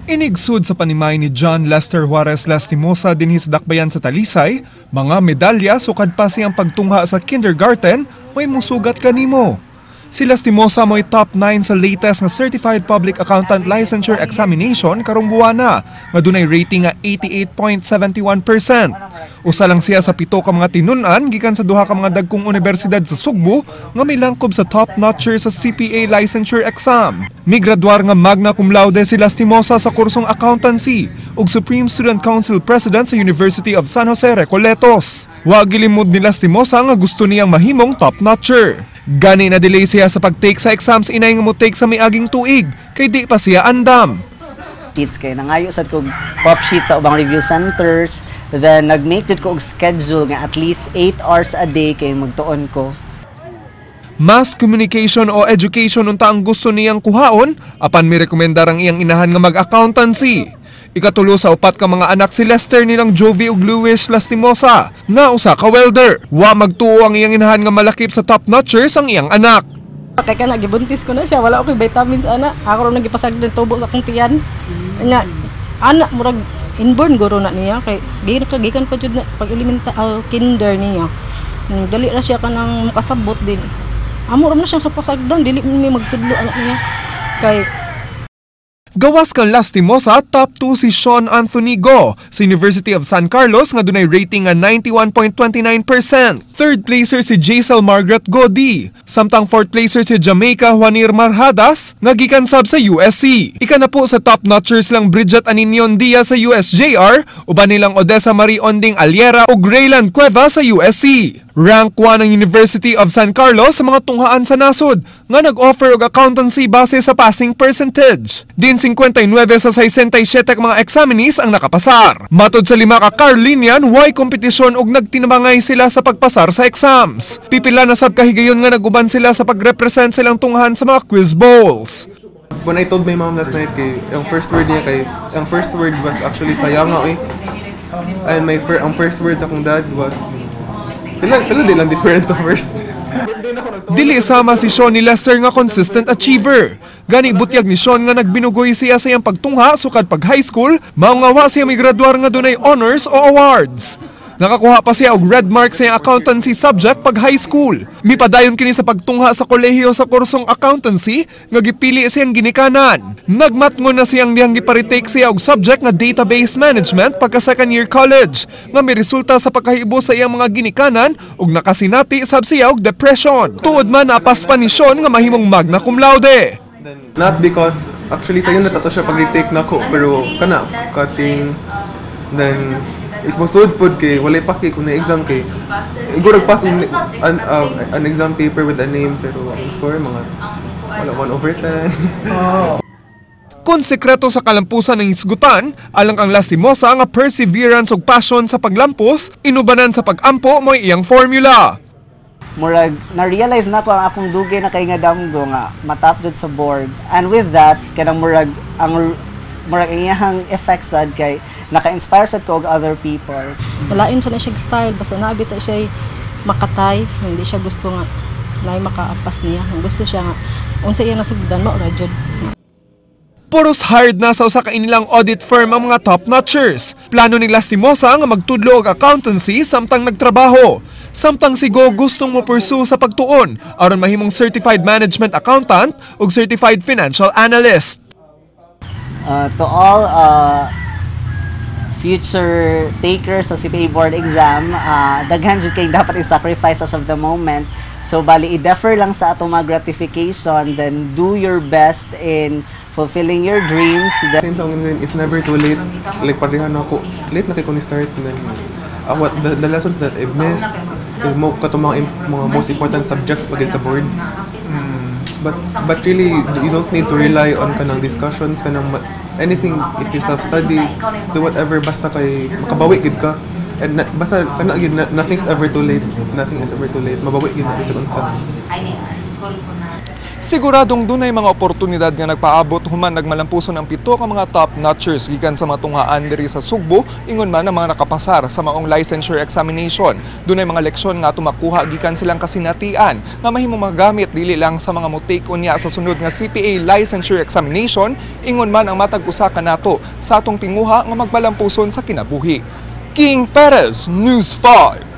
Inigsud sa panimay ni John Lester Juarez Lastimosa dinhi sa Dakbayan sa Talisay, mga medalya sukad pa siyang pagtungha sa kindergarten, may musugat kanimo. Si Lastimosa mo'y top 9 sa latest nga Certified Public Accountant Licensure Examination karong buwana, nga dunay rating nga 88.71%. Usa lang siya sa pito ka mga tinun-an gikan sa duha ka mga dagkong universidad sa Sugbo nga milangkob sa top notcher sa CPA licensure exam. Migraduar nga magna cum laude si Lastimosa sa kursong accountancy ug Supreme Student Council President sa University of San Jose Recoletos. Wa gilimod ni Lastimosa nga gusto niyang mahimong top notcher. Gani na delay siya sa pag-take sa exams inay nga mo-take sa miaging tuig kay di pa siya andam. Sheets kay nangayo sad kog pop sheet sa ubang review centers, then nag-make jud ko og schedule nga at least 8 hours a day kay magtuon ko. Mass communication o education unta ang gusto niyang kuhaon, apan mirekomendar ang iyang inahan nga mag-accountancy. Ikatulo sa upat ka mga anak si Lester nilang Jovi ug Luis Lastimosa, nga usa ka welder. Wa magtuo ang iyang inahan nga malakip sa top notchers ang iyang anak. Kay kana gibuntis ko na siya, wala ko vitamins ana. Ako ra nagipasagdan tubo sa akong tiyan. Nya ana murag inborn guro na niya kay gikan gikan pa jud na pag elementa kinder niya. Dali ra siya kanang makasabot din. Amo ra man siya sa pasagdan, dili man mi magtudlo anak niya. Kay Gawas kang Lastimosa, top 2 si Sean Anthony Go sa University of San Carlos nga dunay rating nga 91.29%. Third placer si Jaisel Margaret Godi. Samtang fourth placer si Jamaica Juanir Marhadas nga gikan sab sa USC. Ika na po sa top notchers lang Bridget Aninion Diaz sa USJR, uban nilang Odessa Marie Onding Aliera ug Rayland Cueva sa USC. Rank 1 ang University of San Carlos sa mga tunghaan sa nasod nga nag-offer og accountancy base sa passing percentage. Din 59 sa 67 ka mga examinees ang nakapasar. Matod sa lima ka Carlinian, way kompetisyon og nagtinabangay sila sa pagpasar sa exams. Pipila na sab kahigayon nga naguban sila sa pagrepresent silang tunghan sa mga quiz bowls. When I told my mom last night kay ang first word niya kay ang first word was actually "sayanga oy." And ang first word sa akong dad was pila pila di lang difference sa first. Dili sama si Sean ni Lester nga consistent achiever. Gani butyag ni Sean nga nagbinugoy siya sa iyang pagtungha sukad pag high school, mao nga wa siya migraduar nga dunay honors o awards. Nakakuha pa siya og red mark sa iyang accountancy subject pag high school. Mipadayon kini sa pagtungha sa kolehiyo sa kursong accountancy nga gipili siyang ginikanan. Nagmatngon na siyang dihang gipa-retake siya og subject nga database management pagka second year college nga miresulta sa pagkahibo sa iyang mga ginikanan ug nakasinati sab siya og depression. Tuod man naapas pa ni Sean nga mahimong magna cum laude. Not because actually sayo na to siya pag retake nako, pero kana cutting, then if mosud pod kay walay paki kung na-exam kay igor pass an exam paper with a name, pero ang score mga wala 1 over 10. Kung sekreto sa kalampusan ng hisgutan, alang kang Lastimosa nga perseverance ug passion sa paglampos, inubanan sa pag-ampo mo'y iyang formula. Murag na-realize na ko ang akong dugay na kay nga damgo nga matap jud sa board, and with that kanang murag ang iyahang effect sad kay naka-inspire sad ko og other people. Lain sa na siya style, basta naabit na siya makatay, hindi siya gusto nga naay makaapas niya. Ang gusto siya nga unsa iya nasugdan mao ra jud. Puros hired na sa usa ka inilang audit firm ang mga top notchers. Plano ni Lastimosa nga magtudlo og accountancy samtang nagtrabaho. Samtang si Go gustong mo pursue sa pagtuon aron mahimong certified management accountant ug certified financial analyst. To all future takers sa CPA board exam, daghan jud kay dapat i-sacrifice as of the moment. So bali i-defer lang sa atong mga gratification, then do your best in fulfilling your dreams. Then, Same sa ngayon, it's never too late. Like pareha na ako, late na kay ko ni start and then what the lessons that I've missed, kay mo kato mga most important subjects pag sa board. But really you don't need to rely on kanang discussions, kanang anything. If you self study, do whatever, basta kay makabawi gid ka. And na, basta kana gid na, nothing's ever too late. Nothing is ever too late. Mabawi gid na bisag unsa. Siguradong dunay mga oportunidad nga nagpaabot human nagmalampuson ang pito ka mga top notchers gikan sa mga tunghaan diri sa Sugbo, ingon man ang mga nakapasar sa maong licensure examination. Dunay mga leksyon nga makuha gikan silang kasinatian nga mahimong magamit dili lang sa mga mo-take unya sa sunod nga CPA licensure examination, ingon man ang matag usa kanato sa atong tinguha nga magmalampuson sa kinabuhi. King Perez, News 5.